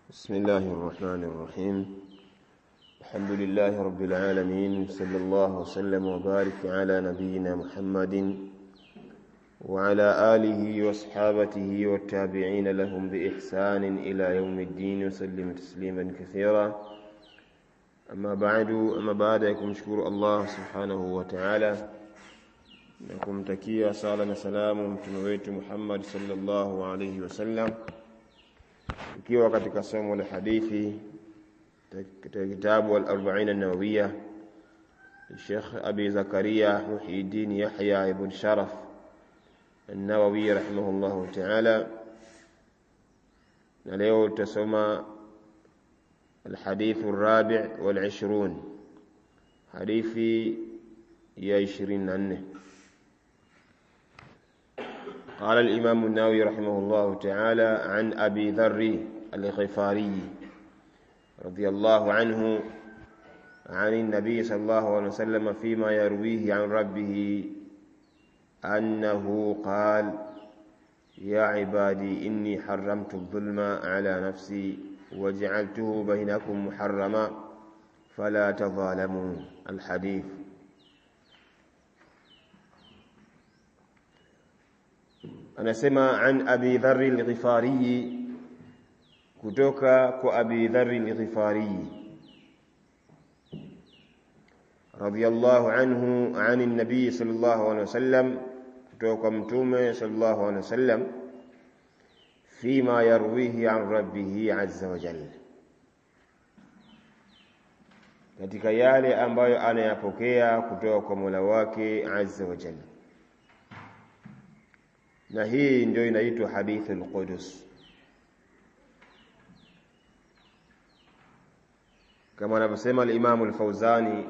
بسم الله الرحمن الرحيم. الحمد لله رب العالمين، صلى الله وسلم وبارك على نبينا محمد وعلى آله وصحابته والتابعين لهم بإحسان إلى يوم الدين وسلم تسليما كثيرا. أما بعد، أما بعد kumshukuru Allah subhanahu wa ta'ala na kumtakia sala na salamu mtume wetu Muhammad sallallahu alayhi wasallam, ikiwa katika somo la hadithi katika kitabu al-Arba'in an-Nawawiyya Sheikh Abi Zakaria Muhyiddin Yahya ibn Sharaf an-Nawawi rahimahullahu ta'ala. Na leo tutasoma الحديث الرابع والعشرون، حديث يا 24. قال الإمام النووي رحمه الله تعالى عن أبي ذر الغفاري رضي الله عنه عن النبي صلى الله عليه وسلم فيما يرويه عن ربه أنه قال: يا عبادي إني حرمت الظلم على نفسي وجعلته بينكم محرما فلا تظالموا. الحديث. Anasema an Abi Dharr al-Ghifari, kutoka kwa Abi Dharr al-Ghifari radiyallahu anhu, an an-nabi sallallahu alayhi wasallam, kutoka mtume sallallahu alayhi wasallam, fima yarwihi an rabbihi azza wa jalla, katika yale ambayo anayapokea kutoka kwa Mola wake azza wa jalla. Na hii ndio inaitwa hadith al-Qudus, kama anavyosema al-Imam al-Fawzani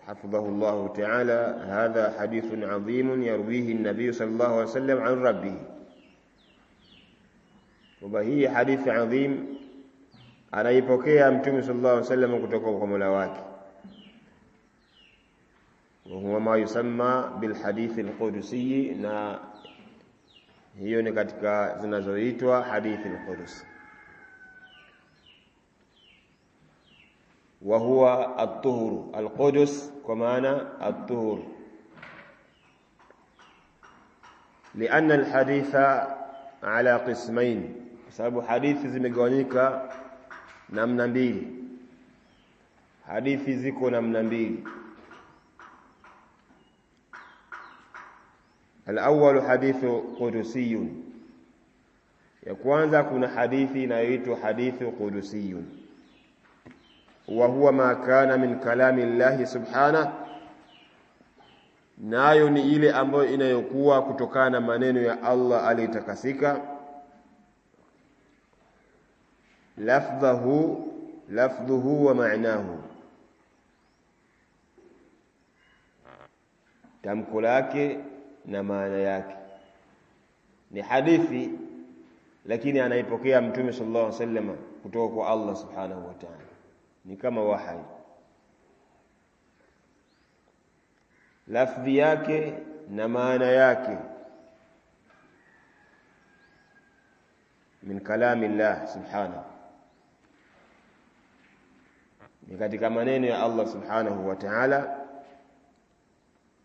hafidhahu Allah ta'ala, hadha hadithun adhimun yarwihi an-nabiy sallallahu alayhi wasallam an rabbih. Kwamba hii hadithi adhim anaipokea mtume sallallahu alayhi wasallam kutoka kwa Mola wake, wa huwa ma yusamma bil hadith al-Qudusi, na hiyo ni katika zinazoitwa hadithi al-Qudus. Wa huwa at-tuhur, al-Qudus kwa maana at-tuhur, lianna al-haditha ala qismain, kwa sababu hadithi zimegawanyika namna mbili. Hadithi ziko namna mbili. Al-awwal hadithu qudusiyun, ya kwanza kuna hadithi inayoitwa hadithu qudusiyun, wa huwa ma kana min kalami Allah subhanahu, nayo ni ile ambayo inayokuwa kutokana na maneno ya Allah aliyetakasika, lafdhuhu lafdhuhu wa ma'nahu, tamko lake na maana yake. Ni hadithi lakini anaipokea mtume sallallahu alaihi wasallam kutoka kwa Allah subhanahu wa ta'ala, ni kama wahai. Lafdhi yake na maana yake min kalami Allah subhanahu, ni katika maneno ya Allah subhanahu wa ta'ala,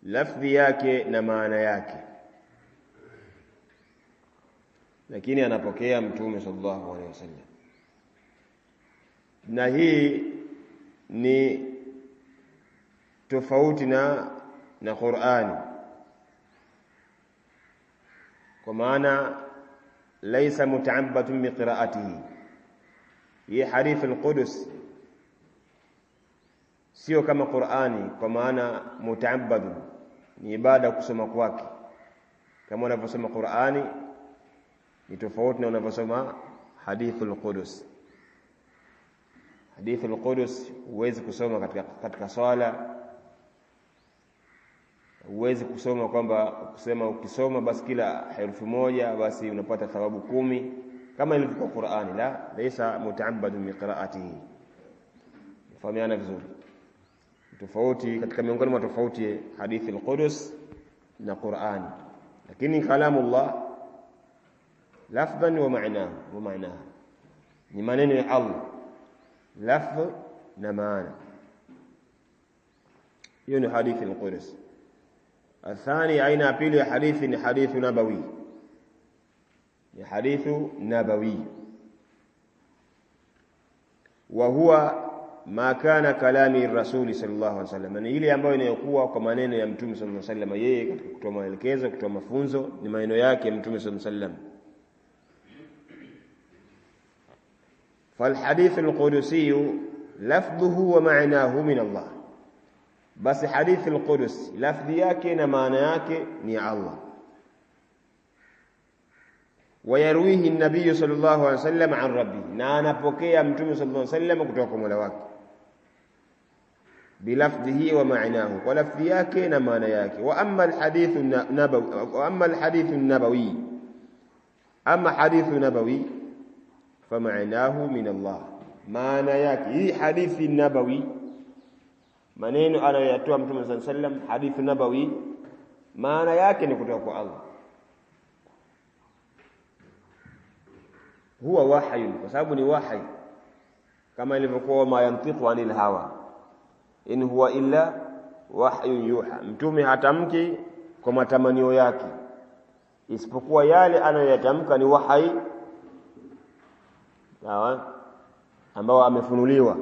lafdhi yake na maana yake, lakini anapokea mtume sallallahu alaihi wasallam. Na hii ni tofauti na Qur'ani, kwa maana laisa muta'abbatun biqira'atihi. Hii hadith al-Qudus sio kama Qur'ani, kwa maana muta'abbadun ni ibada kusoma kwake. Kama unavyosoma Qur'ani ni tofauti na unavyosoma hadithul Qudus. Hadithul Qudus huwezi kusoma katika swala, huwezi kusoma kwamba kusema ukisoma basi kila herufi moja basi unapata thawabu 10 kama ilivyo kwa Qur'ani. La, laisa muta'abbadun biqira'atihi. Fahamiana vizuri. Tofauti katika miongoni mwa tofauti hadithi al-Qudus na Qur'ani, lakini kalamullah lafdhan wa ma'nahu, wa ma'nahu Ni maneno ya Allah, lafdh na maana. Hiyo ni hadithi al-Qudsi. Athani, aina ya pili ya hadithi ni hadithu nabawi, ni hadithu nabawi, wa huwa ma kana kalami rasuli sallallahu alaihi wasallam, ni ile ambayo inayokuwa kwa maneno ya Mtume sallallahu alaihi wasallam, yeye katika kutoa maelekezo, kutoa mafunzo, ni maneno yake Mtume sallallahu alaihi wasallam. Falhadithu alqudusi lafdhuhu wa ma'nahu min Allah, basi hadithi alqudusi lafdhi yake na maana yake ni Allah. Wayarwihi an-nabiy sallallahu alaihi wasallam an rabbih, na anapokea Mtume sallallahu alaihi wasallam kutoka kwa Mola wake, bilafdhihi wa ma'nahu, kwa lafdhi yake na maana yake. Wa amma alhadithu nabawi, wa amma alhadithu nabawi, amma hadithu nabawi fama'nahu min Allah, maana yake hii hadithi nabawi, maneno anayoyatoa Mtume sallallahu alaihi wasallam, hadithu nabawi, maana yake ni kutoka kwa Allah. Huwa wahyu, kwa sababu ni wahyi, kama ilivyokuwa ma yantiqu anil hawa in huwa illa wahyun yuha, Mtume hatamki kwa matamanio yake, isipokuwa yale anayoyatamka ni wahyi, sawa, ambao amefunuliwa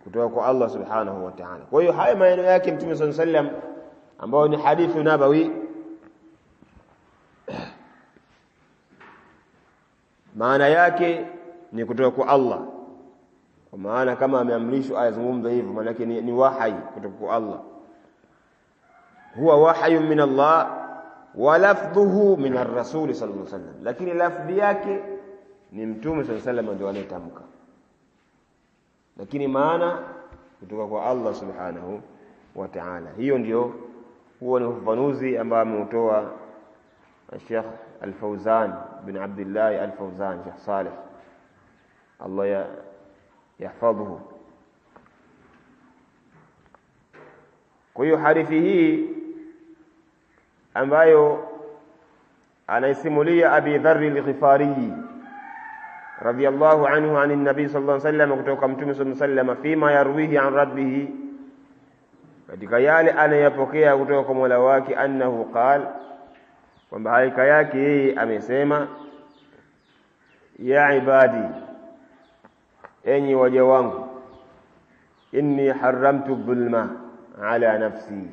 kutoka kwa Allah subhanahu wa ta'ala. Kwa hiyo haya maneno yake Mtume sallallahu alaihi wasallam ambao ni hadithu nabawi, maana yake ni kutoka kwa Allah, kwa maana kama ameamrishwa ayazungumza hivyo, maana yake ni wahyi kutoka kwa Allah. Huwa wahyu min Allah wa lafdhuhu min ar-rasul sallallahu alaihi wasallam, lakini lafdhi yake ni Mtume sallallahu alaihi wasallam ndio anayetamka, lakini maana kutoka kwa Allah subhanahu wa ta'ala. Hiyo ndio, huo ni ufafanuzi ambao ameutoa Sheikh Al-Fawzan bin Abdullah Al-Fawzan, Sheikh Saleh, Allah yahfadhuhu. Kwa hiyo hadithi hii ambayo anaisimulia Abi Dharr al-Ghifari radhiyallahu anhu anin nabii sallallahu alayhi wasallam, kutoka Mtume sallallahu alayhi wasallam, fima yarwihi an rabbih, katika yale anayapokea kutoka kwa Mola wake, annahu qal, kwamba hakika yake yeye amesema, ya ibadi, enyi waja wangu, inni haramtu dhulma ala nafsi,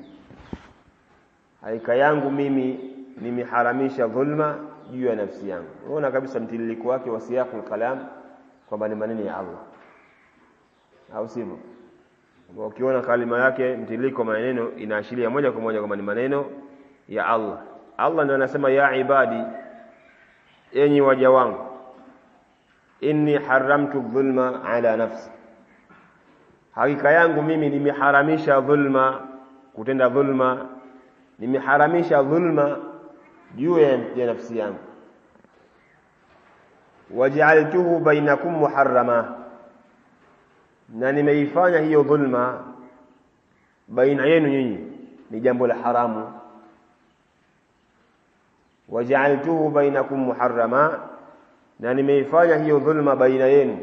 hakika yangu mimi nimeharamisha dhulma juu ya nafsi yangu. Unaona kabisa mtiririko wake wa siyaqul kalam kwamba ni maneno ya Allah, au sivyo? Ukiona kalima yake mtiririko maneno inaashiria moja kwa moja kwamba ni maneno ya Allah. Allah ndiye anasema ya ibadi, enyi waja wangu, inni haramtu dhulma ala nafsi, hakika yangu mimi nimeharamisha dhulma, kutenda dhulma, nimeharamisha dhulma juu ya nafsi yangu. Waj'altuhu bainakum muharrama, na nimeifanya hiyo dhulma baina yenu nyinyi ni jambo la haramu. Waj'altuhu bainakum muharrama, na nimeifanya hiyo dhulma baina yenu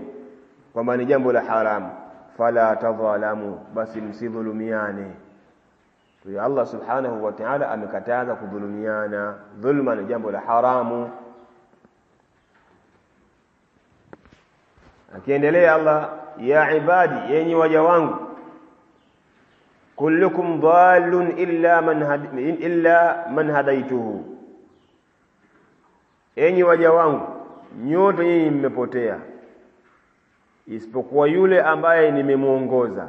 kwamba ni jambo la haramu. Fala tadhalamu, basi msidhulumiane. Kwa Allah subhanahu wa ta'ala amekataza kudhulumiana. Dhulma ni jambo la haramu. Akiendelea Allah, ya ibadi, yenyi waja wangu, kullukum dhalun illa man hadaituhu, enyi waja wangu nyote nyinyi mmepotea isipokuwa yule ambaye nimemuongoza.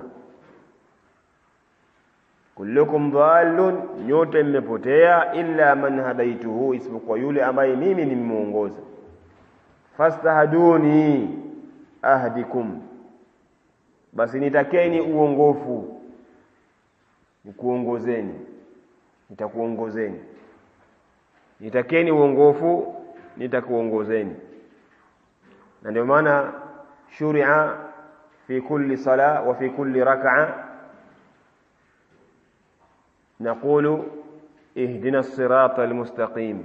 Kullukum dhalun, nyote mmepotea, illa man hadaituhu, isipokuwa yule ambaye mimi nimemuongoza. Fastahaduni ahdikum, basi nitakeni uongofu nikuongozeni, nitakuongozeni. Nitakeni uongofu nitakuongozeni. Na ndio maana shuria fi kulli sala wa fi kulli rak'a naqulu ihdina as-sirata al-mustaqim.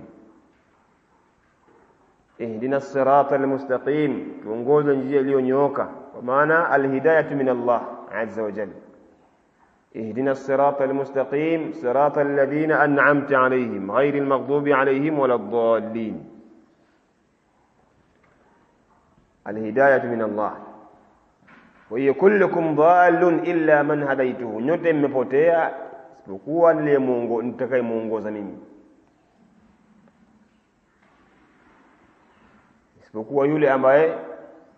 Ihdina sirata almustaqim, tuongoze njia iliyonyooka, kwa maana alhidayatu min Allah azza wa jalla. Ihdina sirata almustaqim sirata alladhina an'amta alayhim ghairi almaghdubi alayhim waladdallin. Alhidayatu min Allah. Wa hiya kullukum dhallun illa man hadaytuhu, nyote mmepotea isipokuwa nitakayemuongoza mimi, isipokuwa yule ambaye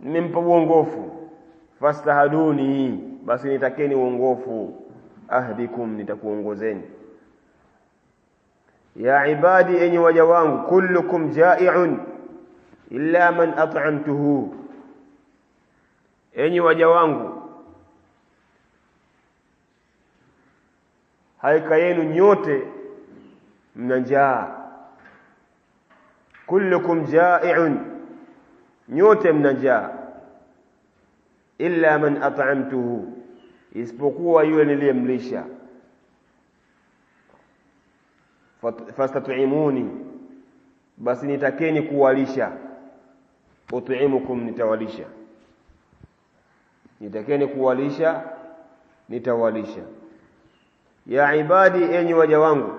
nimempa uongofu. Fastahaduni, basi nitakeni uongofu, ahdikum, nitakuongozeni. Ya ibadi, enyi waja wangu, kullukum ja'i'un illa man at'amtuhu, enyi waja wangu, haika yenu nyote mna njaa. Kullukum ja'i'un, nyote mna njaa, illa man at'amtuhu, isipokuwa yule niliyemlisha. Fastat'imuni, basi nitakeni kuwalisha. Ut'imukum, nitawalisha. Nitakeni kuwalisha, nitawalisha. Ya ibadi, enyi waja wangu,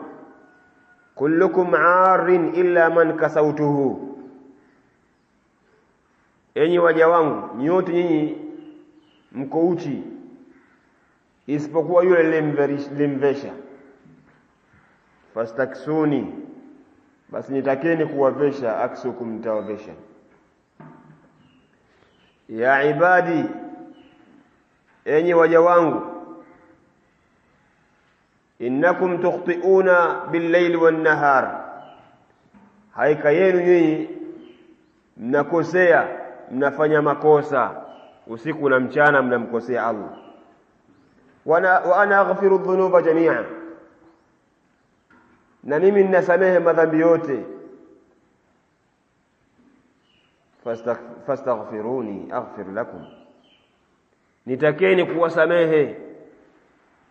kullukum 'arin illa man kasautuhu, enyi waja wangu nyote nyinyi mko uchi isipokuwa yule nilimvesha. Fastaksuni, basi nitakeni kuwavesha. Aksukum, nitawavesha. Ya ibadi, enyi waja wangu, innakum tukhti'una bil-layli wan-nahar, haika yenu nyinyi mnakosea, mnafanya makosa usiku na mchana, mnamkosea Allah. Wa ana aghfiru dhunuba jami'a, na mimi ninasamehe madhambi yote. Fastaghfiruni aghfir lakum, nitakeni kuwasamehe,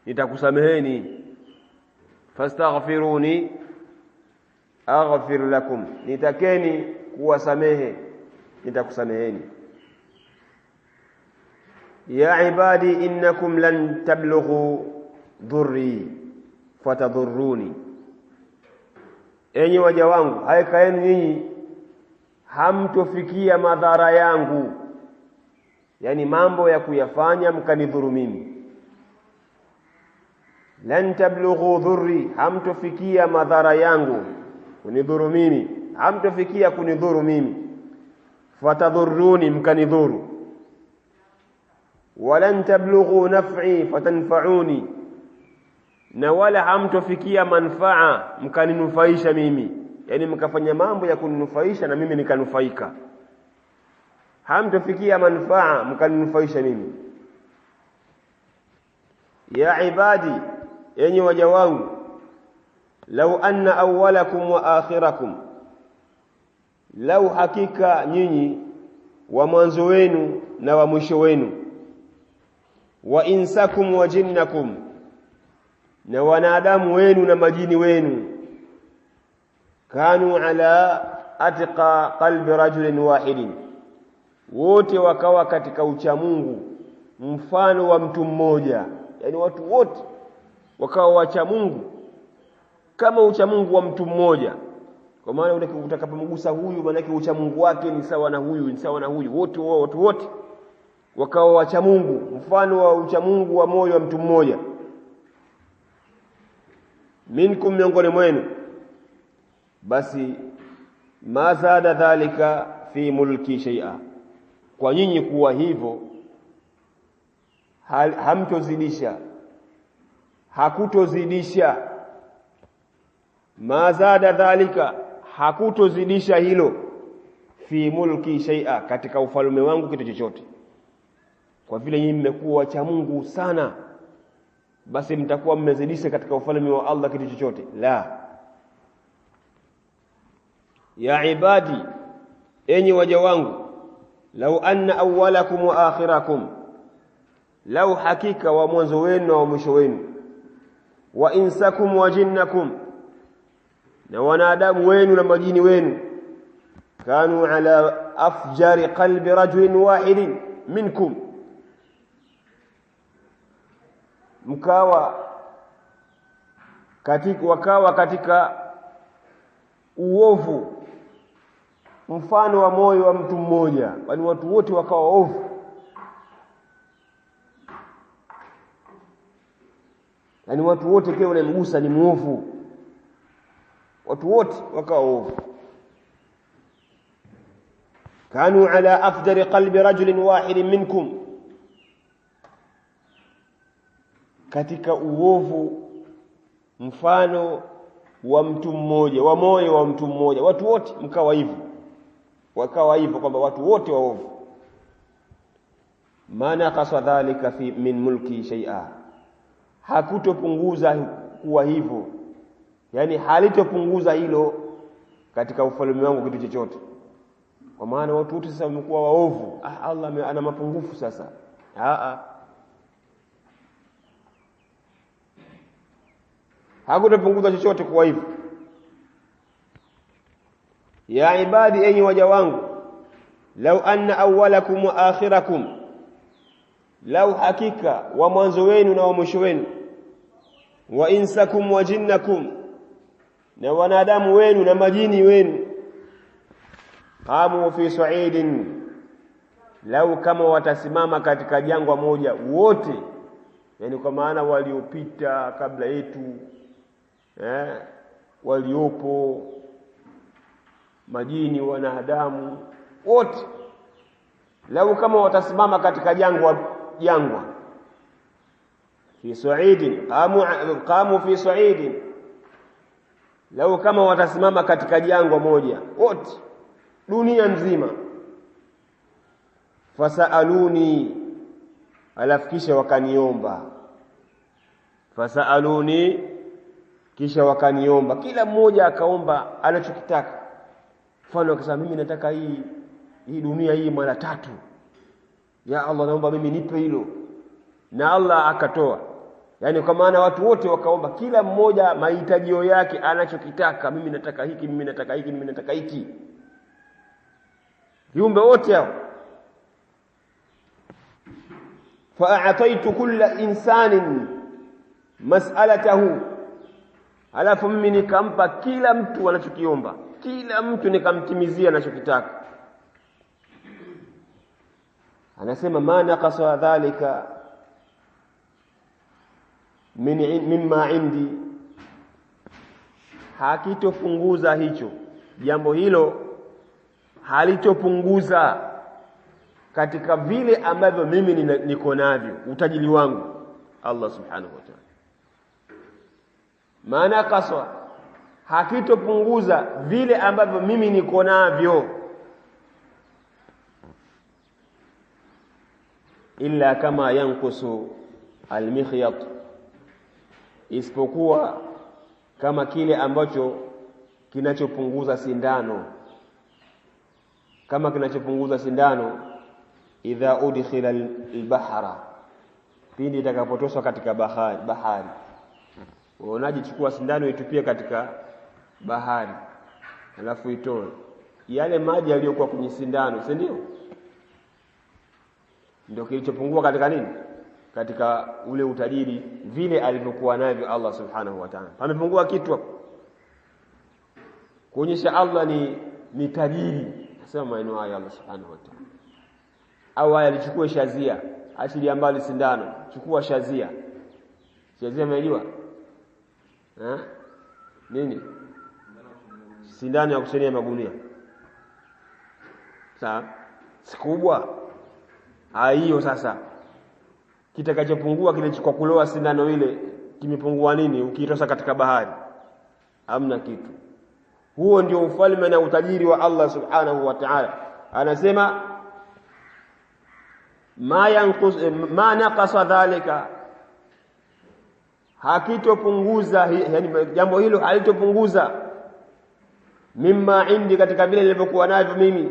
nitakusameheni. Fastaghfiruni aghfir lakum, nitakeni kuwasamehe, nitakusameheni. Ya ibadi innakum lan tablughu dhurri fatadhurruni, enyi waja wangu, haika yenu nyinyi hamtofikia madhara yangu, yani mambo ya kuyafanya mkanidhuru mimi. Lan tablughu dhurri, hamtofikia madhara yangu kunidhuru mimi, hamtofikia kunidhuru mimi. Fatadhurruni, mkanidhuru. Walan tablughu naf'i fatanfa'uni, na wala hamtofikia manfaa mkaninufaisha mimi, yani mkafanya mambo ya kuninufaisha na mimi nikanufaika. Hamtofikia manfaa mkaninufaisha mimi. Ya ibadi, enyi waja wangu, lau anna awwalakum wa akhirakum, lau hakika nyinyi wa mwanzo wenu na wa mwisho wenu, wa insakum wa jinnakum, na wanadamu wenu na majini wenu, kanu ala atqa qalbi rajulin wahidin, wote wakawa katika ucha Mungu mfano wa mtu mmoja, yani watu wote wakawa wacha Mungu kama ucha Mungu wa mtu mmoja. Kwa maana utakapomgusa huyu, maana yake ucha Mungu wake ni sawa na huyu, ni sawa na huyu, wote watu wote wakawa wacha Mungu mfano wa ucha Mungu wa moyo wa mtu mmoja. Minkum, miongoni mwenu, basi ma zada dhalika fi mulki shay'a, kwa nyinyi kuwa hivyo hamtozidisha, hakutozidisha. Ma zada dhalika, hakutozidisha hilo, fi mulki shay'a, katika ufalme wangu kitu chochote. Kwa vile nyinyi mmekuwa cha Mungu sana, basi mtakuwa mmezidisha katika ufalme wa Allah kitu chochote? La. Ya ibadi, enyi waja wangu, lau anna awwalakum wa akhirakum, lau hakika wa mwanzo wenu na wa mwisho wenu, wa insakum wa jinnakum, na wanadamu wenu na majini wenu, Kanu ala afjari qalbi rajulin wahidin minkum, mkawa katika, wakawa katika uovu mfano wa moyo wa mtu mmoja, yaani watu wote wakawa ovu. Yaani watu wote kile unamgusa ni muovu, watu wote wakawa ovu. Kanu ala afdari qalbi rajulin wahidin minkum, katika uovu mfano wa mtu mmoja, wa moyo wa mtu mmoja, watu wote mkawa hivyo, wakawa hivyo kwamba watu wote waovu. Maana qasa dhalika fi min mulki shay'a, hakutopunguza kuwa hivyo, yani halitopunguza hilo katika ufalme wangu kitu chochote. Kwa maana watu wote sasa wamekuwa waovu, Allah ana mapungufu sasa. Hakutopunguza chochote kuwa hivyo. Ya ibadi, enyi waja wangu, lau anna awwalakum wa akhirakum, lau hakika wa mwanzo wenu na wa mwisho wenu, wa insakum wa jinnakum, na wanadamu wenu na majini wenu, qamu fi sa'idin, lau kama watasimama katika jangwa moja wote, yani kwa maana waliopita kabla yetu, waliopo majini, wanadamu wote, lau kama watasimama katika jangwa fi sa'idin, qamu fi sa'idin, lau kama watasimama katika jangwa moja wote dunia nzima, fasaluni, alafu kisha wakaniomba, fasaluni, kisha wakaniomba, kila mmoja akaomba anachokitaka. Mfano akasema mimi nataka hii dunia hii mara tatu, ya Allah naomba mimi nipe hilo, na Allah akatoa. Yani kwa maana watu wote wakaomba, kila mmoja mahitajio yake anachokitaka, mimi nataka hiki, mimi nataka hiki, mimi nataka hiki, viumbe wote hao. Fa'ataitu kulla insanin mas'alatahu, alafu mimi nikampa kila mtu anachokiomba, kila mtu nikamtimizia anachokitaka. Anasema ma naqasa dhalika mimma indi, hakitopunguza hicho jambo, hilo halitopunguza katika vile ambavyo mimi niko navyo, utajiri wangu. Allah subhanahu wa ta'ala, maana kaswa, hakitopunguza vile ambavyo mimi niko navyo, illa kama yankusu almikhyat, isipokuwa kama kile ambacho kinachopunguza sindano, kama kinachopunguza sindano, idha udkhila albahra, pindi itakapotoswa katika bahari. Unaji chukua sindano itupie katika bahari, alafu itoe yale maji yaliyokuwa kwenye sindano, si ndio? Ndio kilichopungua katika nini? Katika ule utajiri vile alivyokuwa navyo Allah subhanahu wa ta'ala. Pamepungua kitu hapo, kuonyesha Allah ni tajiri. Nasema maneno haya Allah subhanahu wa ta'ala. Au haya alichukua shazia, achilia mbali sindano, chukua shazia. Shazia umejua? Nini? Sindano ya kushonea magunia. Sawa? Si kubwa. Hiyo sasa kitakachopungua kile kwa kuloa sindano ile kimepungua nini ukiitosa katika bahari? Hamna kitu. Huo ndio ufalme na utajiri wa Allah subhanahu wa ta'ala. Anasema ma naqasa dhalika, hakitopunguza, yani jambo hilo halitopunguza mimma indi, katika vile nilivyokuwa navyo mimi,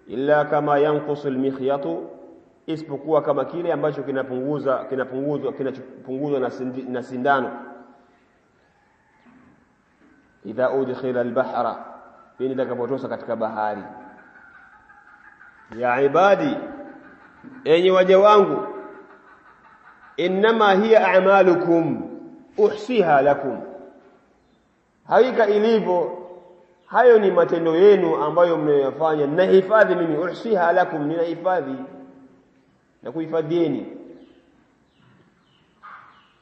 illa kama yanqusu almikhyatu, isipokuwa kama kile ambacho kinachopunguzwa na sindano, idha udkhila albahra, pindi itakapotosa katika bahari. Ya ibadi, enyi waja wangu, innama hiya a'malukum uhsiha lakum, hakika ilivyo hayo ni matendo yenu ambayo mnayoyafanya, nahifadhi mimi. Uhsiha lakum, ninahifadhi na kuhifadhieni.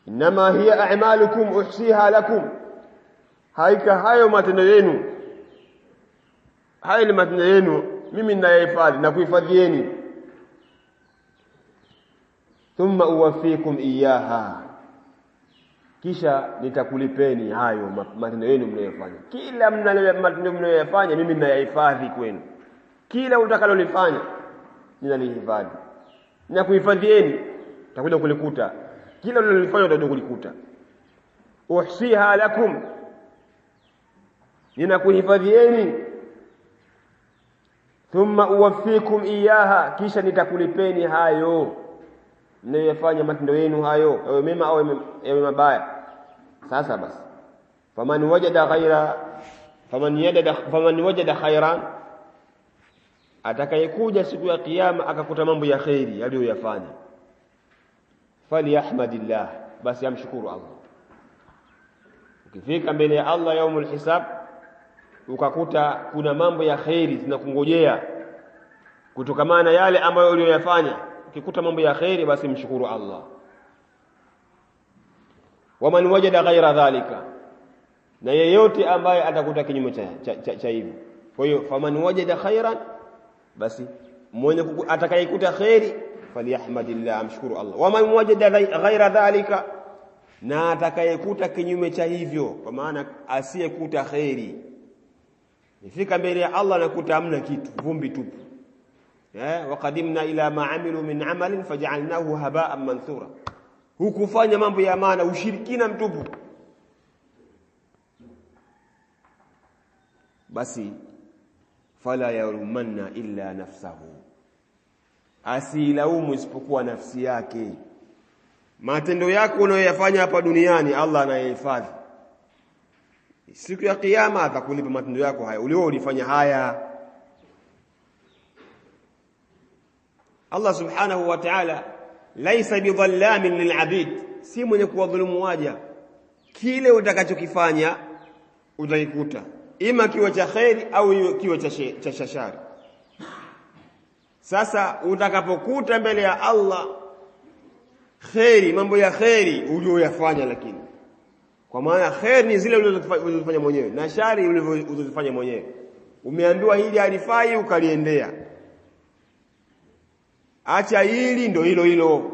Innama hiya a'malukum uhsiha lakum, hakika hayo matendo yenu, hayo ni matendo yenu, mimi ninayahifadhi na kuhifadhieni. Thumma uwafikum iyaha, kisha nitakulipeni hayo matendo yenu mnayofanya. Kila matendo mnayoyafanya mimi ninayahifadhi kwenu, kila utakalolifanya ninalihifadhi na kuhifadhieni, utakuja kulikuta. Kila ulilofanya utakuja kulikuta. Uhsiha lakum, ninakuhifadhieni. Thumma uwafikum iyaha, kisha nitakulipeni hayo mnayoyafanya, matendo yenu hayo, yawe mema au yawe mabaya. Sasa basi, faman wajada ghaira, faman wajada khairan, atakayekuja siku ya kiyama akakuta mambo ya khairi aliyoyafanya, falyahmadillah, basi amshukuru Allah. Ukifika mbele ya Allah yaumul hisab ukakuta kuna mambo ya khairi zinakungojea kutokamana na yale ambayo uliyoyafanya, ukikuta mambo ya khairi basi mshukuru Allah. Waman wajada ghaira dhalika, na yeyote ambaye atakuta kinyume cha hivyo. Kwa hiyo faman wajada khairan, basi mwenye atakayekuta khairi falyahmadillah, amshukuru Allah. Waman wajada ghaira dhalika, na atakayekuta kinyume cha hivyo, kwa maana asiyekuta khairi, nifika mbele ya Allah nakuta hamna kitu, vumbi tupu. Waqadimna ila ma amilu min amalin faj'alnahu haba'an manthura, hukufanya mambo ya maana, ushirikina mtupu. Basi fala yalumanna illa nafsahu, asilaumu isipokuwa nafsi yake. Matendo yako unayoyafanya hapa duniani Allah anayehifadhi. Siku ya kiyama atakulipa matendo yako haya ulio ulifanya haya. Allah subhanahu wa ta'ala laisa bidhallamin lil'abid, si mwenye kuwadhulumu waja. Kile utakachokifanya utakikuta, ima kiwe cha khairi au kiwe cha shari. Sasa utakapokuta mbele ya Allah khairi, mambo ya khairi uliyoyafanya, lakini kwa maana khairi ni zile ulizofanya mwenyewe na shari ulizofanya mwenyewe. Umeambiwa hili halifai ukaliendea, acha hili ndo hilo hilo.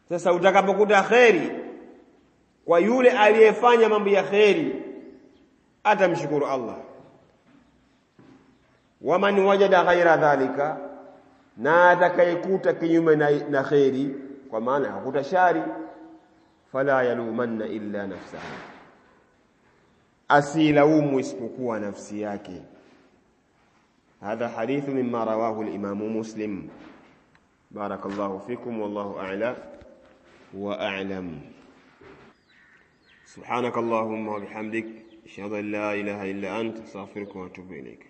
Sasa utakapokuta khairi kwa yule aliyefanya mambo ya khairi atamshukuru Allah. Waman wajada ghaira dhalika, na atakayekuta kinyume na khairi, kwa maana hakuta shari, fala yalumanna illa nafsahu, asilaumu isipokuwa nafsi yake. Hadha hadithu mimma rawahu al-Imam Muslim. Barakallahu fikum, wallahu a'la wa a'lam. Subhanakallahumma wa bihamdik, ashhadu an la ilaha illa anta, astaghfiruka wa atubu ilayk.